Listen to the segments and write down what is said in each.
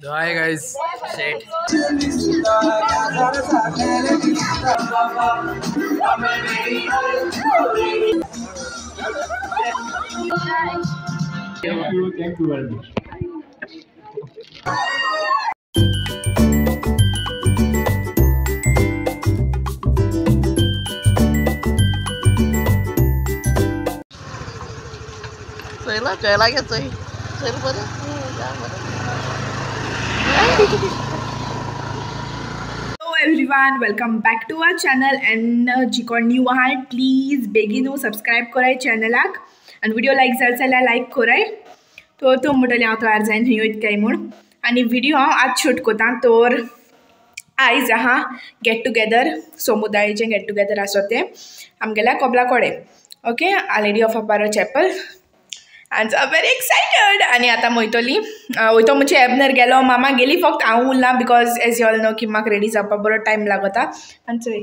Hi guys, shit. Thank you very much. चला चला घ्या चल चल बरं Hello everyone, welcome back to our channel and जी कोण न्यू आहात प्लीज बेगीन सबस्क्रायब कराय चॅनलाक आनी व्हिडिओ लायक जाय जाल्यार लायक कराय. तो तूं म्हणटलें हांव तयार जायन खंय वयता काय म्हूण आनी व्हिडिओ हांव आज शूट करता. तर आयज आहा गेट टुगेदर, समुदायाचें गेट टुगेदर आसा तें आमगेल्या कोबला कडेन. Okay, our lady of Amparo chapel. आनी I very excited. आनी आतां वयतली वयतो म्हणजे एबनर गेलो, मामा गेली, फक्त हांव उरलां because as you all no की म्हाका रेडी जावपाक बरो टायम लागता. आनी चोय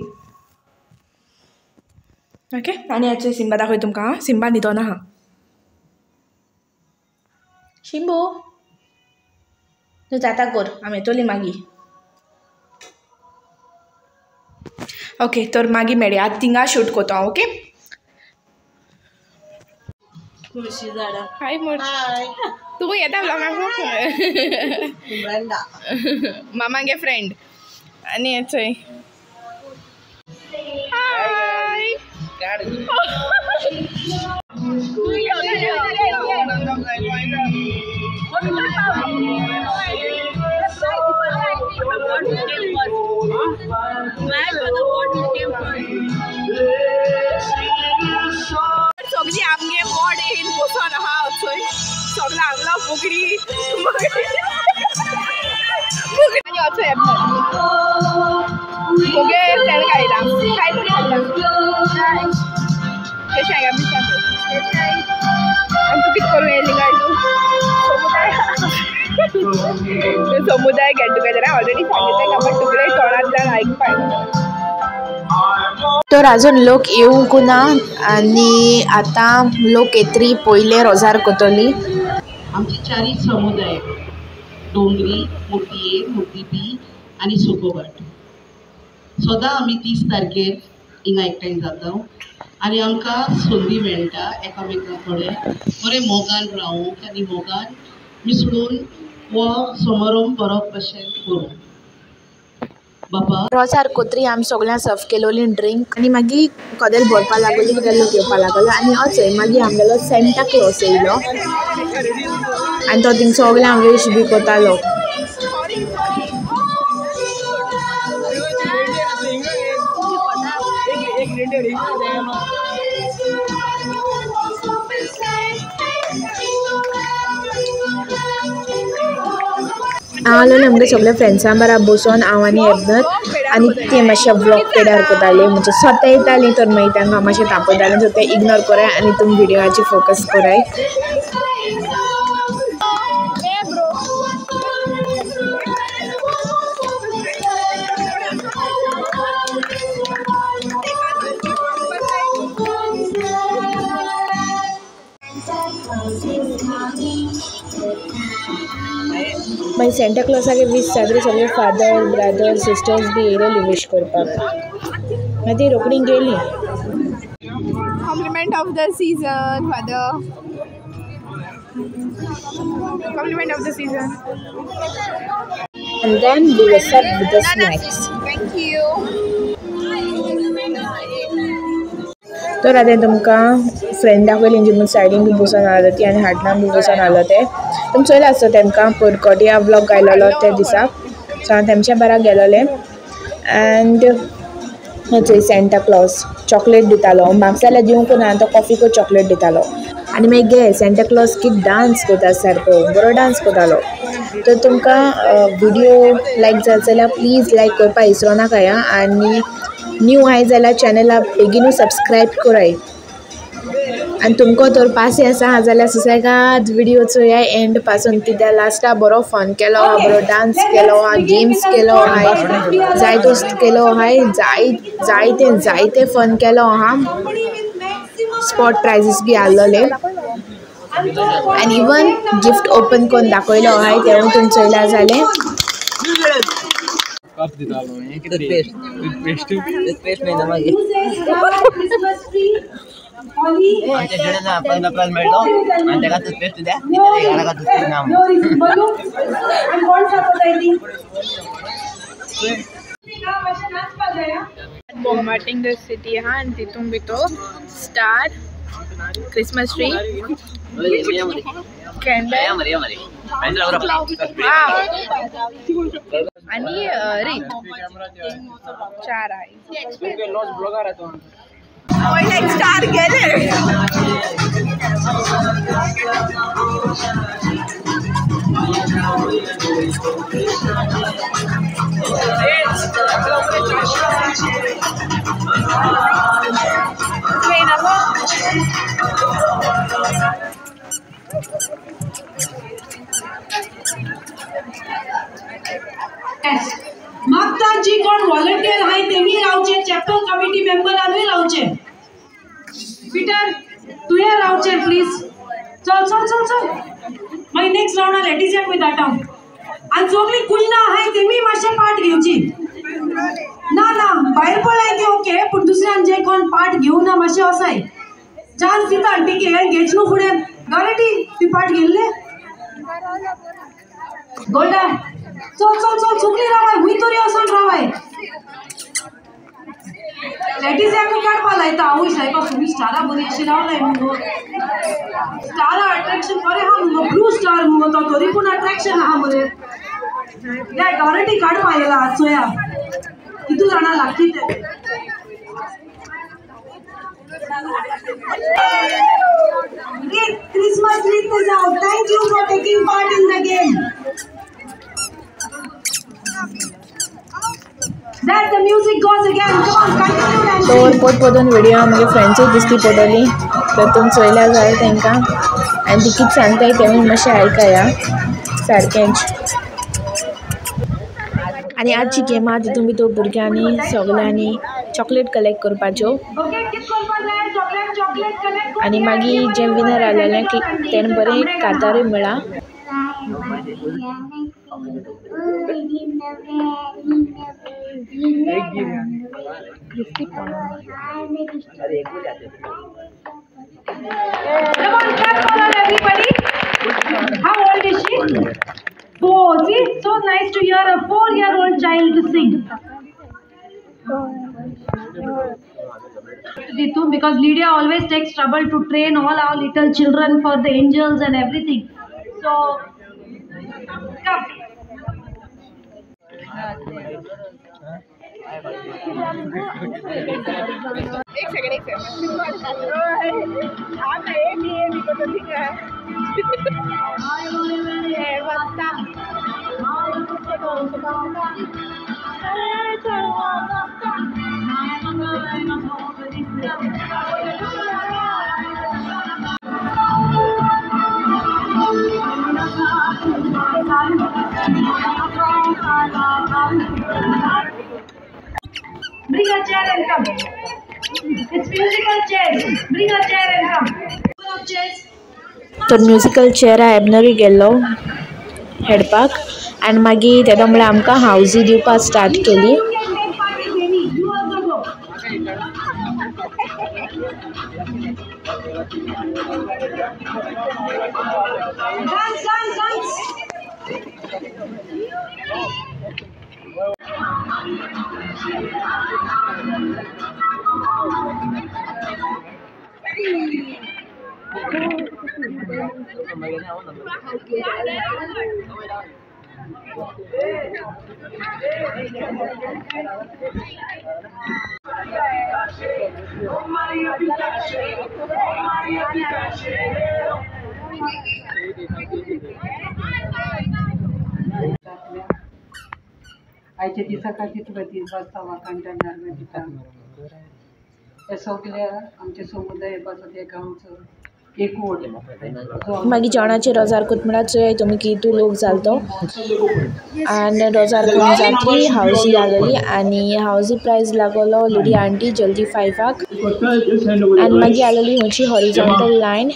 ओके, आनी आतां सिम्बा दाखय तुमकां. सिम्बा न्हिदोन आहा. शिंबू तूं जाता कर, आमी येतोली मागीर. ओके, तर मागीर मेळया. आतां थिंगा शूट करता हांव. ओके, हाय मोर, तूं येता ब्लॉगाक? मामागे फ्रेंड. आनी चोय हाय. सगळी आमगे वॉर्ड येवन बसोन आहा थंय सगळो आंगलो फुगडी फुगडी. आनी असो मुगे तेणें खायला काय तरी खायला कशें हांगा मिसां आनी तूं कितें करूं येयली काय तूं समुदाय समुदाय गेट टुगेदर ऑलरेडी सांगितलें का, बट तुगेले तोंडांतल्यान आयकपाक. तर अजून लोक येवंक ना आनी आतां लोक येतरी पयले रोजार कोतोली. आमचे चारय समुदाय डोंगरी, मूर्ती ए, मूर्ती बी आनी सुकोबाट सदां आमी 30 तारखेर हिंगा एकठांय जाता आनी आमकां संदी मेळटा एकामेका कडेन बरें मोगान रावूंक आनी मोगान मिसळून हो समारंभ बरो भशेन करूंक. रोजार कोत्री आमी सगळ्यांक सर्व केलोली ड्रिंक आनी मागीर कदेल भरपाक लागली कित्याक लोक येवपाक लागलो. आनी अचय मागीर आमगेलो सँटा क्लॉस येयलो आनी तो थिंग सगळ्यांक विश बी करतालो. हांव आसलोलें आमगे सगल्या फ्रेंड्सां बारा बसोन हांव आनी एबनर आनी ते मातशे व्लॉग पेड्यार करताले. म्हणजे स्वता येतालीं तर मागीर तांकां मातशें तापयतालें. सो तें इग्नोर कराय आनी तुमी व्हिडियोचेर फोकस कराय. मागीर सँटा क्लॉसाक वीश जातरी सगळे फादर ब्रदर सिस्टर्स बी येयलेली वीश करपाक. मागीर ती रोखडी गेली. Compliment of the season father, compliment of the season. And then we were served with the snacks. Thank you. तर आतां तुमकां फ्रेंड दाखयली तेंची म्हूण सायडीन बी बसून आसलो ती आनी हाटलान बी बसून आसलो ते. तुमी चोयलां आसतलें तेमकां पोरकोटिया व्लॉग घायलेलो ते दिसा. सो हांव तेमच्या बारा गेलोलें एंड चोय सँटा क्लॉस चॉकलेट दितालो. म्हाका जाल्यार दिवंक ना, तो कॉफीकूच चॉकलेट दितालो. आनी मागीर गे सँटा क्लॉस कितें डांस करता सारको बरो डांस करतालो. तर तुमकां व्हिडिओ लायक जाता जाल्यार प्लीज लायक करपाक विसरो नाकाय आनी न्यू आहाय जाल्यार चॅनलाक बेगीनूच सबस्क्रायब कराय. आनी तुमकां तर पासी आसा जाल्यार सुसेगाद व्हिडिओ चोयाय एंड पासून कित्याक लास्टाक बरो फन केलो आहा, बरो डांस केलो आहा, गेम्स केलो आहाय, जायतोच केलो आहाय, जायते जायते फन केलो आहा. स्पॉट प्रायजीस बी आसलोले. आनी इवन गिफ्ट ओपन करून दाखयलो आहाय तेवूय तुमी चोयला जालें. बॉम्बार्डिंग the city आहा आनी तितून भितर स्टार, क्रिसमस ट्री, कॅन्डल आनी रीत चार आहाय. पयले स्टार गेले. मागता जी कोण वॉलंटियर आहाय तेमी रावचे, चॅपल कमिटी मेंबरानूय रावचे. पीटर तुवें रावचें प्लीज. चल चल चल चल मागीर नेक्स्ट रावंडा लेडीजाक वयता हांव. आनी सगळीं कुयना आहाय तेमी मातशें पार्ट घेवची. ना ना भायर पडलाय ती ओके, पूण दुसऱ्यान जे कोण पार्ट घेवना मातशें वसाय चान्स दिता आंटीके घेच न्हू फुडें गारंटी ती पार्ट घेयल्ले गोल्डा. चल चल चल सगळीं रावाय हुंय तरी वचोन रावाय. लेडीजाक काडपा लायता हांवूय सायबा फुडें स्टारा बरी अशी रावलाय मुगो. स्टारा अट्रॅक्शन बरें आहा मुगो, ब्लू स्टार मुगो तो, तरी पूण अट्रॅक्शन आहा मरे. या गारंटी काडपा येयला आज चोया कितू जाणां लागती ते. Christmas wreath is out. Thank you for taking part in the game. That the music goes again. Come on, continue dancing. तर पोत पोतून व्हिडिओ म्हगे फ्रेंड्सूय दिसती पडटली तर तुमी चोयल्या जाय तांकां आनी ती कितें सांगताय तेवूय मातशें आयकया सारकेंच. आनी आजची गेम आहा तितून भितर भुरग्यांनी सगल्यांनी चॉकलेट कलेक्ट करपाच्यो आनी मागीर जे विनर आसलेले तेणें बरें कातारूय मेळ्ळां. Come on, clap for her, everybody. How old is she? 4. See, so nice to hear a 4-year-old child to sing. Because Lydia always takes trouble to train all our little children for the angels and everything. So, come. एक second एक second. Bring a chair and come. It's musical chairs. Bring a chair and come. Chairs. तर musical chair एबनरूय गेल्लो खेळपाक आनी मागीर तेदो म्हळ्यार आमकां हावजी दिवपाक स्टार्ट केली. You also go. Dance, dance, dance. आयच्या दिसा खातीर तुका 3 वाजता वाखाणटान दिता. हे सगल्या आमचे समुदाय पासत ह्या गांवचो एकवट. मागीर जेवणाचे रोजार कोत म्हळ्यार चोयाय तुमी कितू लोक जाल तो. आनी रोजार कोन्न जातकी हावजी लागली आनी हावजी प्रायज लागलो लिडी आंटी जल्दी 5 आनी मागीर आसलेली खंयची हॉरिझॉन्टल लायन.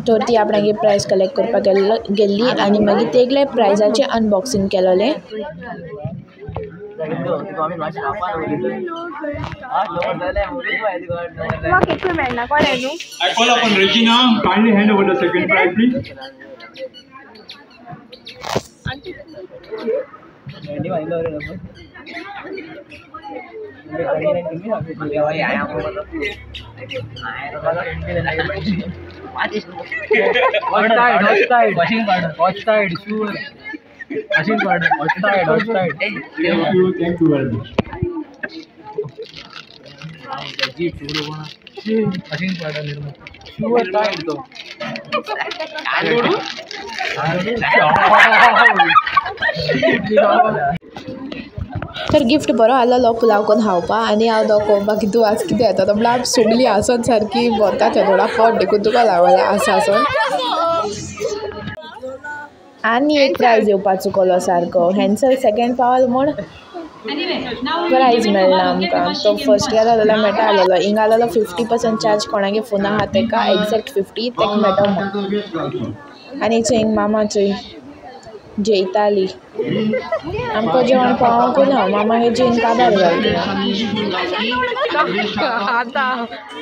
तर ती आपणागे प्रायज कलेक्ट करपाक गेल्ली आनी मागीर तेगले प्रायजाचें unboxing केलोलें. I call upon Regina. Kindly hand over the second prize, please. Thank you very much. तर गिफ्ट बरो आसलो पुलाव करून खावपा आनी हांव दोको बाकी तूं आज कितें येता तो म्हणल्यार सगळीं आसोन सारकी भरता थोडा पोट देखून तुका लागला आसा आसोन. आनी एक प्रायज येवपा चुकलो सारको हॅन्सल सेकेंड पावल म्हूण प्रायज मेळना आमकां. तो फर्स्ट गेलो जाल्यार मेळटा आसलेलो. हिंगा आसलेलो 50% चार्ज कोणागे फोन आहा तेका एग्जॅक्ट 50 तेका मेळटा म्हूण. आनी चोय हिंग मामा चोय जेयताली आमकां जेवण पावोंक ना मामागे जेवन काबार जालें.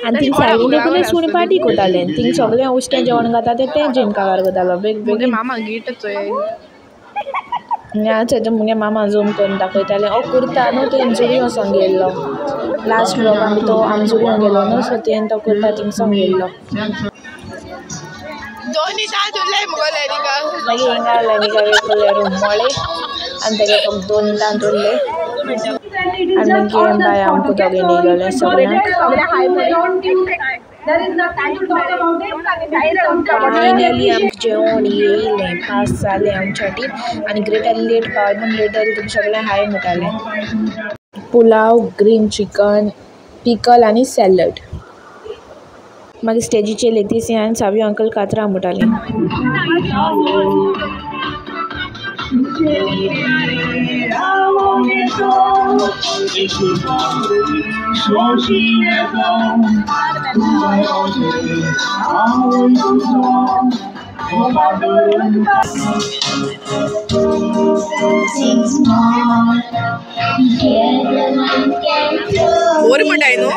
आनी थिंग सायडीन देखून सुणी पार्टी कोतालें थिंग सगळें उश्टें जेवण खाता तें जेवन काबार करतालो बेग बेगीन. आनी मुगे मामा झूम करून दाखयतालें ओ कुर्ता न्हू तें जुरी वचोन घेयल्लो लास्ट व्लॉग आमी तो आमी जुरी गेलो न्हू सो तें तो कुर्ता थिंगसोन घेयल्लो. मागीर हिंगा लेनिका रूम आनी तेका फक्त 2 दांत उरले आनी मागीर बाय आमकां दोगांय गेलें सगळ्यांक. फायनली आमकां जेवण येयलें पास जालें आमच्या टीम आनी ग्रेटर लेट पावलें म्हूण लेटर तुमी सगळें हाय म्हणटालें. पुलाव, ग्रीन चिकन, पिकल आनी सॅलड. मागीर स्टेजीचेर लेतीसी आनी सावयो अंकल कातरां म्हणटालीं. बोर म्हणटाय न्हू.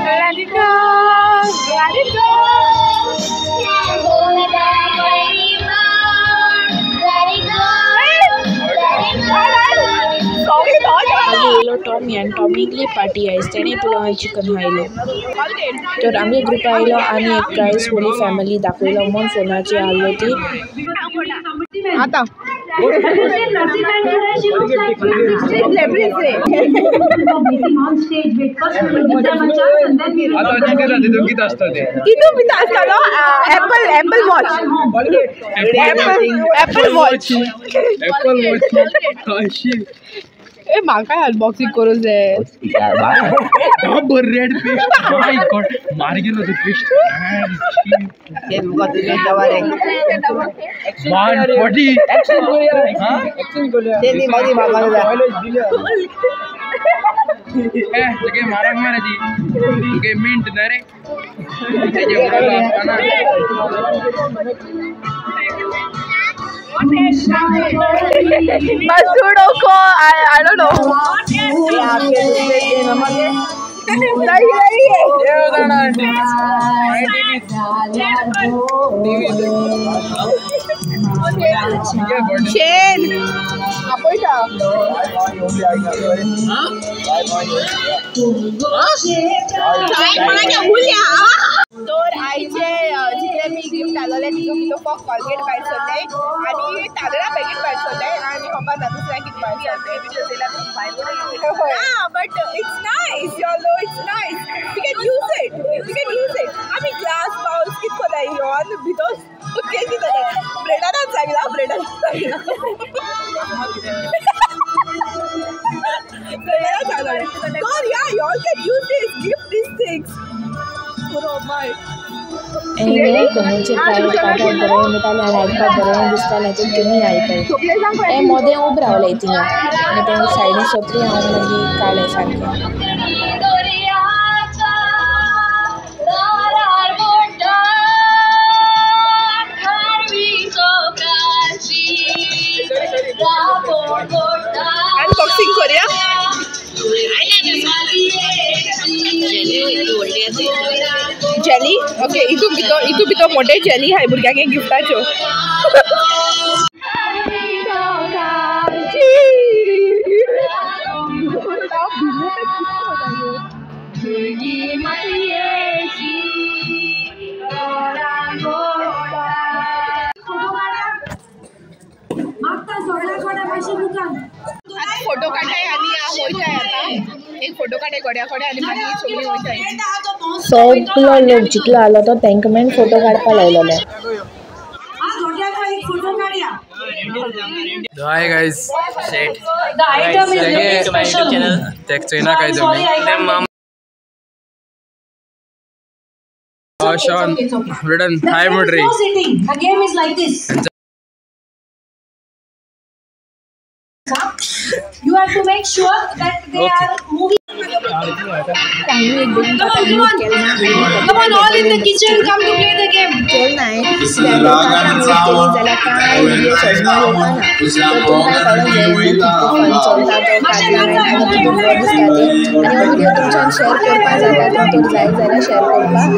Let it go, let it go. येयलो टॉमी आनी टॉमी इतली पार्टी आयज तेणें पुलाव आनी चिकन खायलो. तर आमगे ग्रुपा आयलो आनी एक प्रायज होली फॅमिली दाखयलो म्हूण फोनाचेर आहलो ती. आतां कितू भितर आसतालो apple apple watch apple watch apple watch. ए म्हाका अनबॉक्सिंग करूं जाय. रेड पेस्ट my God मार गेलो तो पेस्ट 140 तुगे माराक माराची तुगे मिंट ना रे मसूड़ों को I don't know. नहीं नहीं है शेन आपोयता. तर आयचे जितले मी गिफ्ट आसलेले तितून भितर फक्त कॉलगेट भायर सरले आनी तांदळा पॅकेट भायर सरले आनी खबर ना दुसऱ्या कितें भायर सरले. But it's nice you all know it's nice we can use it we can use it. आमी ग्लास बाउल्स कितें कोताय योन भितर कितें कोताय ब्रेडान सांगला ब्रेडान सांगला ब्रेडान सांगला. तर yeah you all can use this gift this things. आनी कोंगूरचे प्रायवेट पार्टाक बरें उलयतालें आनी आयकपाक बरें दिसतालें तर तुमी आयकाय. हें मोदें उब रावलें थिंगा आनी तेंगे सायडीन सत्री हांव मागीर काडलें सारकें. अनबॉक्सिंग करूया. जेली ओके इतू भितर मोटे जेली हाय भुरग्यांक गिफ्टाच्यो. फोटो काडाय आनी वयताय आतां एक फोटो काडाय गोड्या कोडे आनी मागीर सगळीं वयताय. सगलो लोक जितलो आलो तो तांकां मेन फोटो काडपाक लायलेले. Hi guys. Set. The item is very special. चोयना काय तुम्ही. Sean, Britain, hi Mudri. The game is like this. You have to make sure that they are moving. Come on, all in the kitchen, come to play the game. जाल्यार कांय video सजमा येवपा ना तर तुमकां कळोंक जाय कितको फन चलता तो काडला आनी कितको बरो दिसता ते आनी हो व्हिडियो तुमच्यान शेअर करपाक जाता तर जाय जाल्यार शेअर करपाक.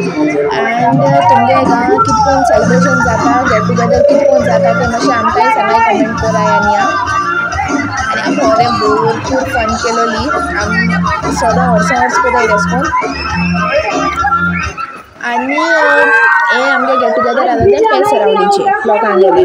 एंड तुमगे गांवांत कितकोन सेलिब्रेशन जाता, गेट टुगेदर कितकोन जाता तें मातशें आमकांय सांगाय कमेंट कराय. आनी आनी आमी बरें भरपूर फन केलोली आमी सदां वर्सां वर्स कोताय तेश कोन्न. आनी हें आमगे गेट टुगेदर जाता तें पेज सरावणीचें लोकांगेलें.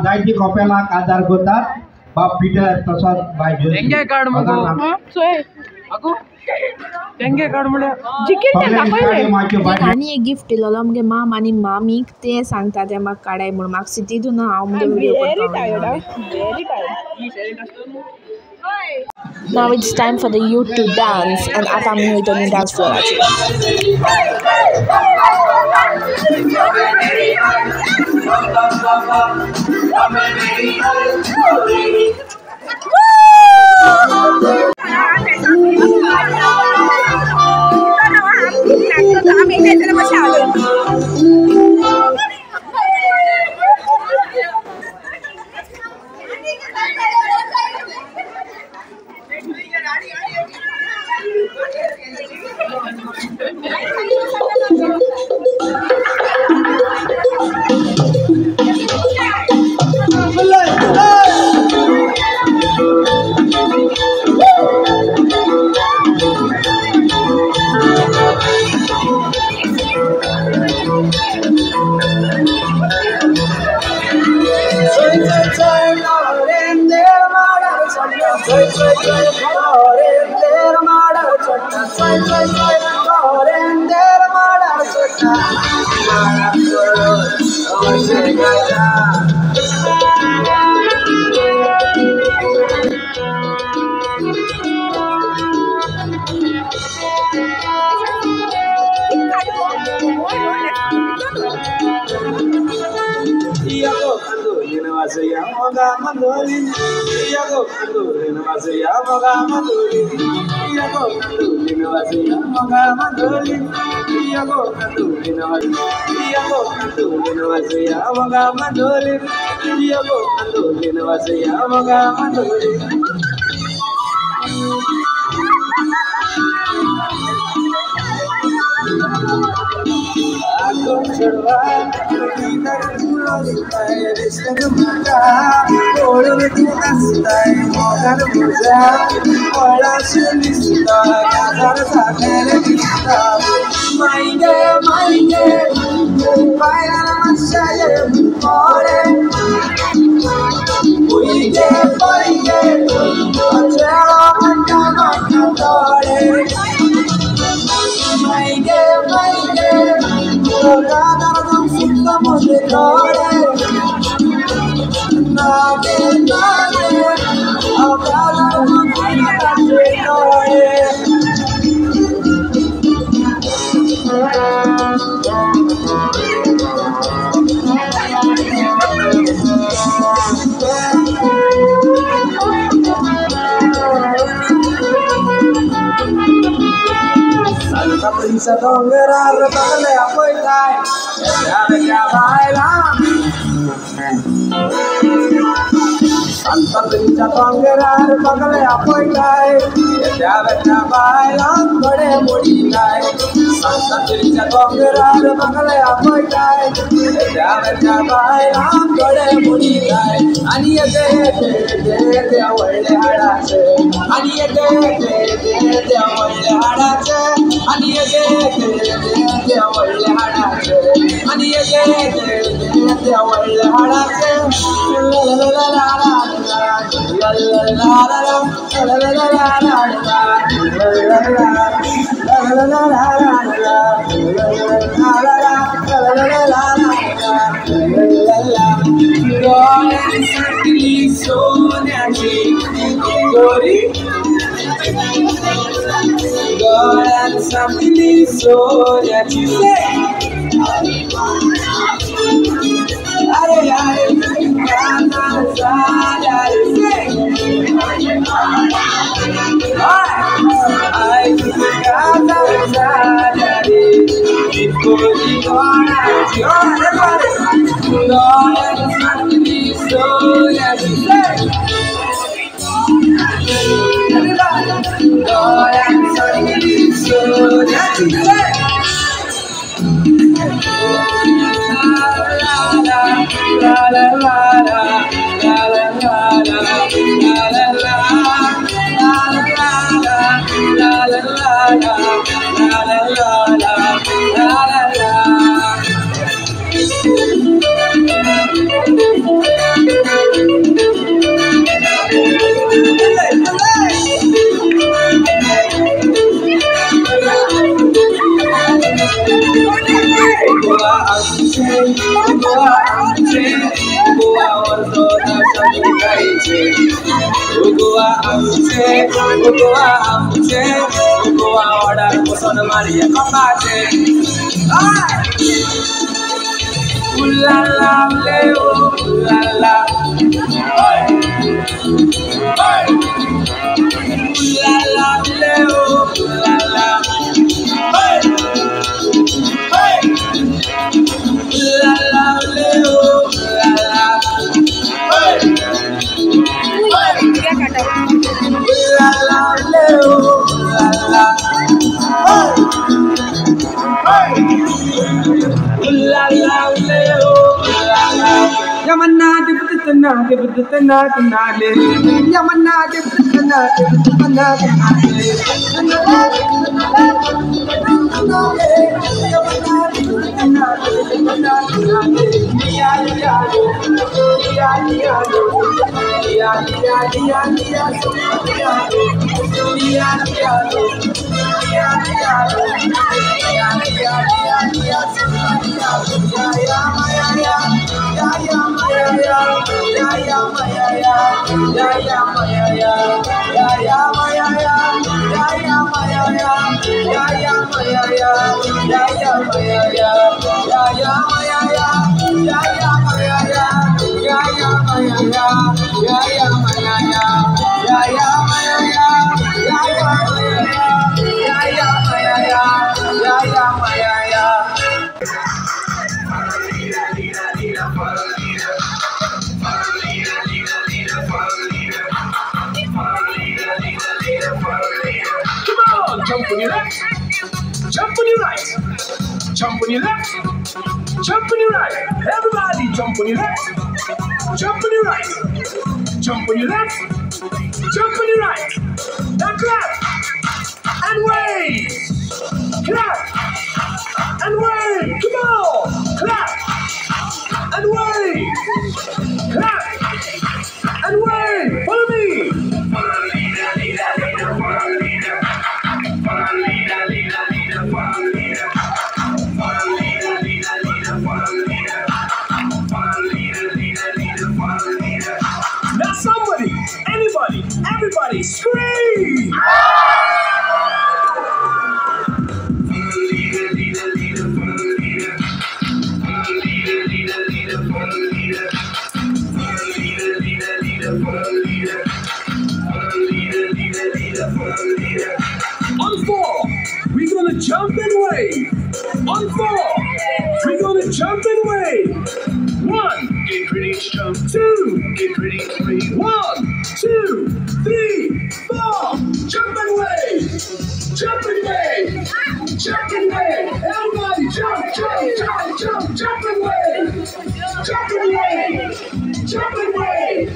जायती कपेलाक आदार करतात बाब पिटर तसोच बाय आनी एक गिफ्ट दिलेलो मुगे माम आनी मामीक ते सांगता ते म्हाका काडाय म्हणून म्हाका सिटीतून हांव मुगे video. Now it's time for the youth to dance and आता आमी वयतली डान्स फ्लोराचेर. सांताक्रुजीच्या दोंगरार बगले आपयताय येद्या व्हडल्या बायलांक घोडे मोडिताय सांताक्रुजीच्या दोंगरार बगले आपयताय येद्या व्हडल्या बायलांक घोडे मोडिताय आनी येदे येदे येदे व्हडले हाडाचे आनी येदे येदे येदे व्हडले हाडाचे आनी येदे येदे येदे व्हडले हाडाचे आनी येदे येदे येदे व्हडले हाडाचे ला ला ला ला ला ला ला ला ला ला ला डोळ्यांसाठली सोन्याची दोरी डोळ्यांसाठली सोन्याची अरे अरे Jump on your left, jump on your right, jump on your left, jump on your right. Everybody jump on your left, jump on your right, jump on your left, jump on your right. Now clap and wave, clap and wave. Come on, clap and wave, clap and wave. Follow me. Now somebody, anybody, everybody, scream! On four, we're gonna jump and wave. On four, we're gonna jump and wave. 1, Get ready to jump. 2, get ready. 3, 1, 2, 3, 4. Jump and wave. Jump and wave. Jump and wave. Everybody jump, jump, jump, jump, jump and wave. Jump and wave. Jump and wave.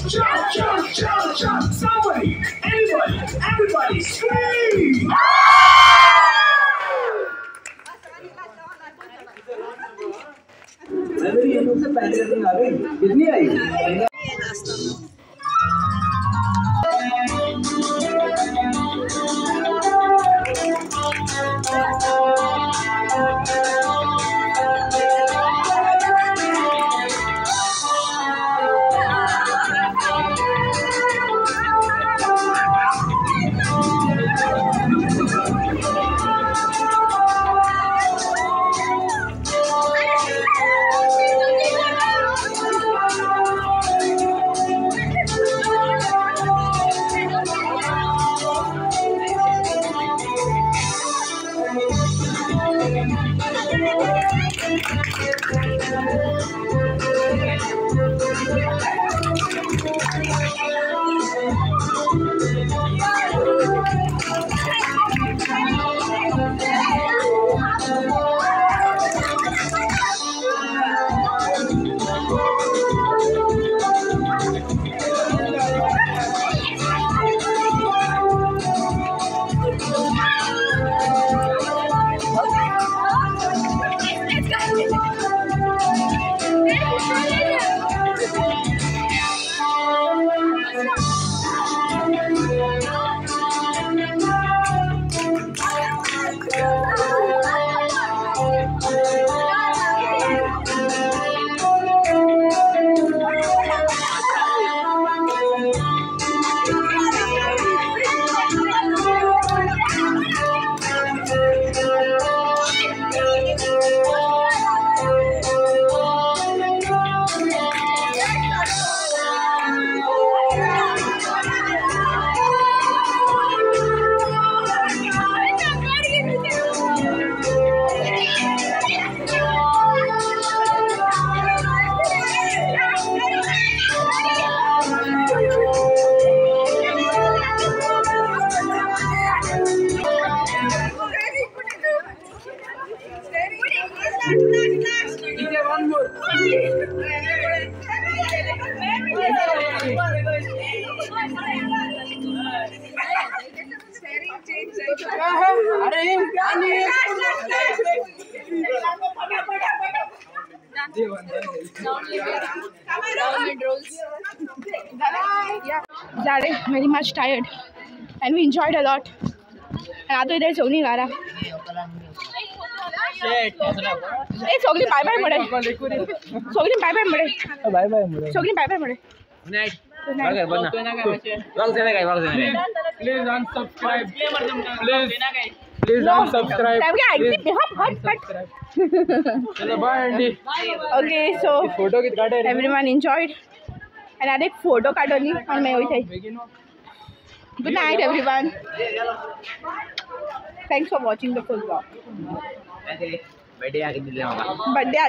Jump, jump, jump, jump. Somebody, anybody, everybody, scream! कितनी आई? Very much tired and we enjoyed a lot. And आतो इधर सोगली गारा. ए सोगली बाय बाय मुड़े. सोगली बाय बाय मुड़े. बाय बाय मुड़े. सोगली बाय बाय मुड़े. Night. Please unsubscribe. Please unsubscribe. चलो bye aunty. Okay, so photo कित काटे? Everyone enjoyed. And I एक फोटो काटोनी और मैं वही थी. Good night everyone. Thanks for watching the full vlog. Birthday आ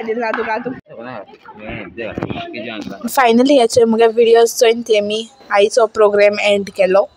दिला तुका तू. फायनली याचे मुगे व्हिडिओज चोयन तेमी आयचो प्रोग्राम एंड केलो.